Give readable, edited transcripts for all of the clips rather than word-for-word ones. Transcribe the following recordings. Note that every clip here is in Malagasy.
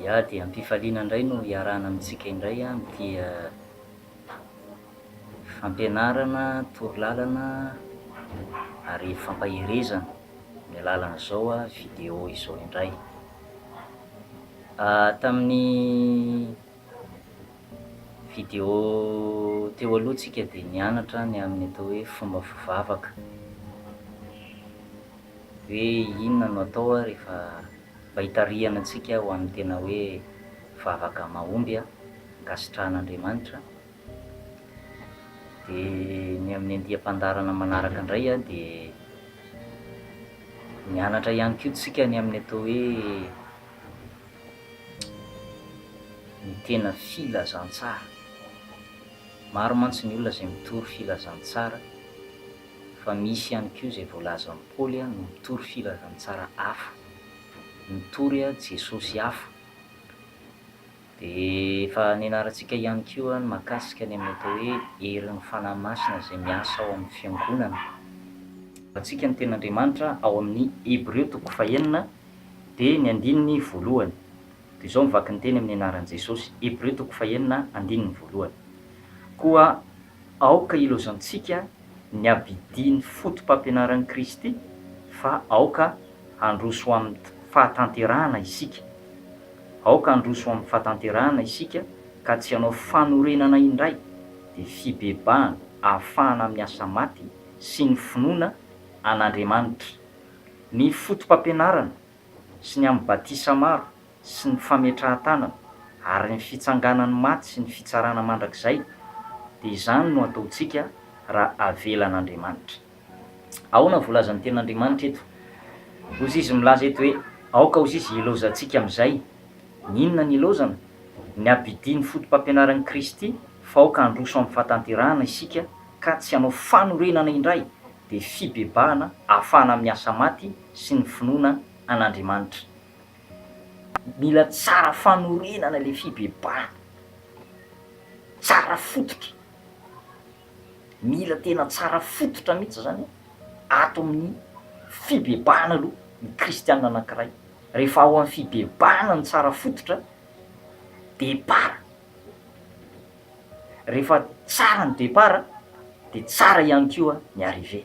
Ya, dia am-pifaliana indray no iarahana amintsika indray amin'ity fampianarana, torolalana ary fampaherezana amin'ny alalan'izao video izao indray. Tamin'ny Video teo aloha tsika dia nianatra ny amin'ny atao hoe fomba fivavaka. Hoe inona no atao rehefa mba hitarihana antsika ho amin'ny tena hoe vavaka mahomby ankasitrahan'Andriamanitra. Dia ny amin'ny andiam-pandaharana manaraka indray dia nianatra ihany koa tsika ny amin'ny atao hoe ny tena filazantsara. Maro mantsy ny olona izay mitory filazantsara fa misy ihany koa izay voalazan'i Paoly no mitory filazantsara hafa, mitory Jesosy hafa. Dia efa nianarantsika ihany koa ny mahakasika ny amin'ny atao hoe herin'ny Fanahy Masina izay miasa ao amin'ny fiangonana. Antsika ny tenin'Andriamanitra ao amin'ny Hebreo toko fahenina dia ny andininy voalohany. Toy izao ny vakin'ny teny amin'ny anaran'i Jesosy, Hebreo toko fahenina andininy voalohany. Koa aoka hilaozantsika ny abidian'ny foto-pampianaran'i Kristy fa aoka handroso ho amin'ny fahatanterahana isika. Aoka handroso ho amin'ny fahatanterahana isika ka tsy hanao fanorenana indray, dia fibebahana ahafahana amin'ny asa maty sy ny finoana an'Andriamanitra. Ny foto-pampianarana sy ny amin'ny batisa maro sy ny fametrahan-tanana ary ny fitsanganan'ny maty sy ny fitsarana mandrakizay, dia izany no ataontsika raha avelan'Andriamanitra. Ahoana ny voalazan'ny Tenin'Andriamanitra eto? Hozy izy milaza eto hoe, Aoka hozy izy hilaozantsika amin'izay. Ny inona ny hilaozana? Ny abidian'ny foto-pampianaran'i Kristy, fa aoka handroso amin'ny fahatanterahana isika ka tsy hanao fanorenana indray, dia fibebahana ahafahana amin'ny asa maty sy ny finoana an'Andriamanitra. Mila tsara fanorenana ilay fibebahana, tsara fototra. Mila tena tsara fototra mihitsy zany ato amin'ny fibebahana aloha ny kristiana anankiray. Rehefa ao amin'ny fibebahana ny tsara fototra, départ, rehefa tsara ny départ dia tsara ihany koa ny arrivée.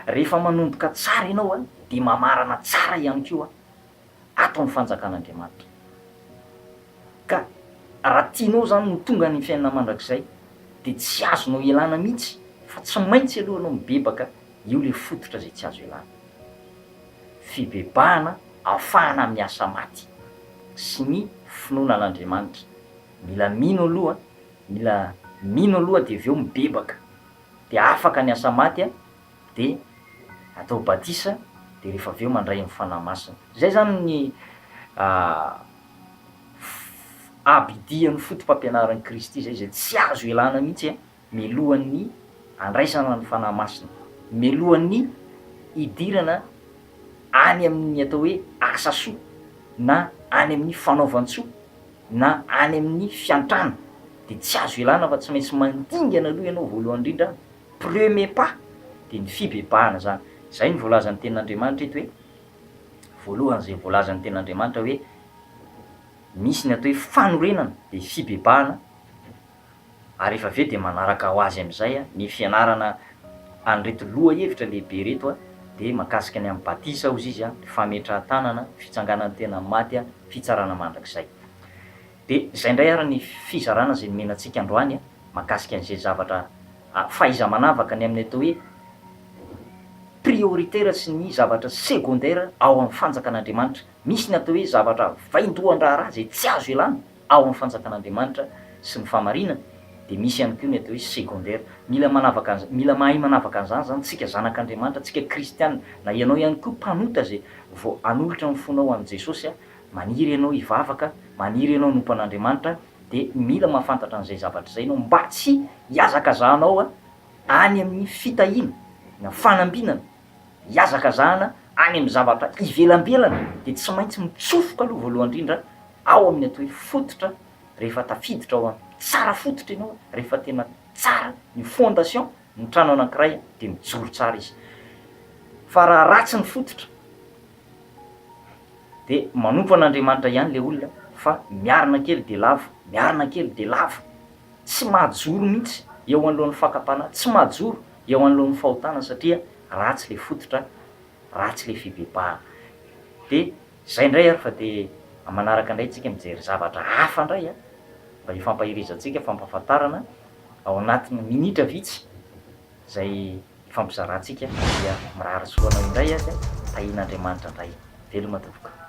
Rehefa manomboka tsara ianao dia mamarana tsara ihany koa ato amin'ny fanjakan'Andriamanitra. Ka raha tianao izany no tonga any amin'ny fiainana mandrakizay dia tsy azonao ialana mihitsy fa tsy maintsy aloha ianao mibebaka, io ilay fototra izay tsy azo ialana. Fibebahana ahafahana amin'ny asa maty sy ny finoana an'Andriamanitra. Mila mino aloha, mila mino aloha dia avy eo mibebaka dia afaka ny asa maty dia atao batisa dia rehefa avy eo mandray ny Fanahy Masina. Izay izany ny abidian'ny foto-pampianaran'i Kristy izay, izay tsy azo ialana mihitsy mialohan'ny andraisana ny Fanahy Masina, mialohan'ny hidirana any amin'ny atao hoe asa soa na any amin'ny fanaovan-tsoa na any amin'ny fiantrana dia tsy azo ialana fa tsy maintsy mandingana aloha ianao voalohany indrindra Premier pas dia ny fibebahana izany. Izay no voalazan'ny tenin'Andriamanitra eto hoe, voalohany izay voalazan'ny tenin'Andriamanitra hoe misy ny atao hoe fanorenana dia fibebahana ary rehefa avy eo dia manaraka ho azy amin'izay ny fianarana an'ireto lohahevitra lehibe ireto dia mahakasika ny amin'ny batisa hozy izy, ny fametrahan-tanana, fitsanganan'ny tena amin'ny maty, fitsarana mandrakizay. Dia izay indray ary ny fizarana izay nomena antsika androany mahakasika an'izay zavatra fahaiza-manavaka ny amin'ny atao hoe prioritaire sy ny zavatra secondaire ao amin'ny fanjakan'Andriamanitra. Misy ny atao hoe zavatra vaindohan-draharaha izay tsy azo ialana ao amin'ny fanjakan'Andriamanitra sy ny fahamarinana, dia misy ihany koa ny atao hoe secondaire. Mila manavaka an'izany, mila mahay manavaka an'izany izany tsika zanak'Andriamanitra, tsika kristiana, na ianao ihany koa mpanota izay vao hanolotra ny fonao amin'i Jesosy Maniry ianao hivavaka, maniry ianao hanompo an'Andriamanitra, dia mila mahafantatra an'izay zavatra izay ianao mba tsy hihazakazahanao any amin'ny fitahiana na fanambinana, hihazakazahana any amin'ny zavatra ivelambelany, dia tsy maintsy mitsofoka aloha voalohany indrindra ao amin'ny atao hoe fototra, rehefa tafiditra ao amin'ny tsara fototra ianao, rehefa tena tsara ny fondation ny trano anankiray dia mijoro tsara izy, fa raha ratsy ny fototra, Dia manompo an'Andriamanitra ihany ilay olona. fa miarina kely dia lavo, miarina kely dia lavo. Tsy mahajoro mihitsy eo anoloan'ny fakam-panahy, tsy mahajoro eo anoloan'ny fahotana satria ratsy ilay fototra, ratsy ilay fibebahana. Dia izay indray ary fa dia manaraka indray tsika mijery zavatra hafa indray a, mba hifampaherezantsika, fampahafantarana ao anatin'ny minitra vitsy izay hifampizarantsika dia mirary soa anao indray aza, tahian'Andriamanitra indray. Veloma tompoko.